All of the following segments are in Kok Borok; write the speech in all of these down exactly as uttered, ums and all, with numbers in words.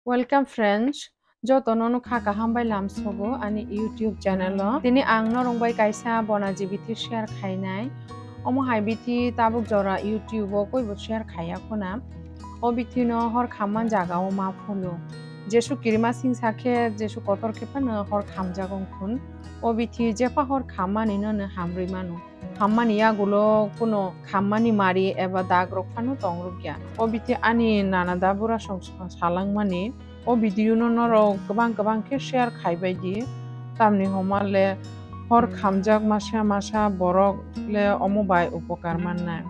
Welcome friends, jotono no kha kaham bai lamsogo ani YouTube channel o. Tini ang norok bai kaisa bona G B T share khainai. Omo hai bithi tabuk jora YouTube o koibo share khaiya khuna. O bithi no hor khamman jaga o ma phulu. Jesu kirima singsa khe Jesu kotor khe phano hor khamjak wng khun. O bithi jepha hor khammani no no hamrwi mano. Khammani yagulo kuno khammani mari eba dag rok phano tong rwkya. O bithi ani nana da bura song song salangmani. O video no norok kwbang kwbang khe share khaibai di. Tamni homa le hor khamjak masa masa borok le omo bai upokar mannai.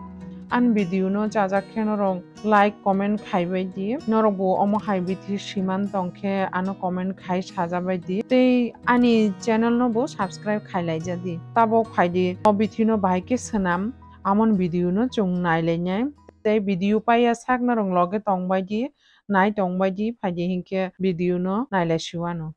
Ani video no chajak khe norok like, comment khaibai di. Norok bo omo hai bithi siman tong khe ano comment khai sajabai di. Tei ani channel no bo subscribe khailai ja di. Tabok phai di, o bithi no bahai khe swnam, amon video no chwng nailainai. Tei video paiya sak norok loge tongbai di, nai tongbai di, phai di hinkhe video no nailai siwano.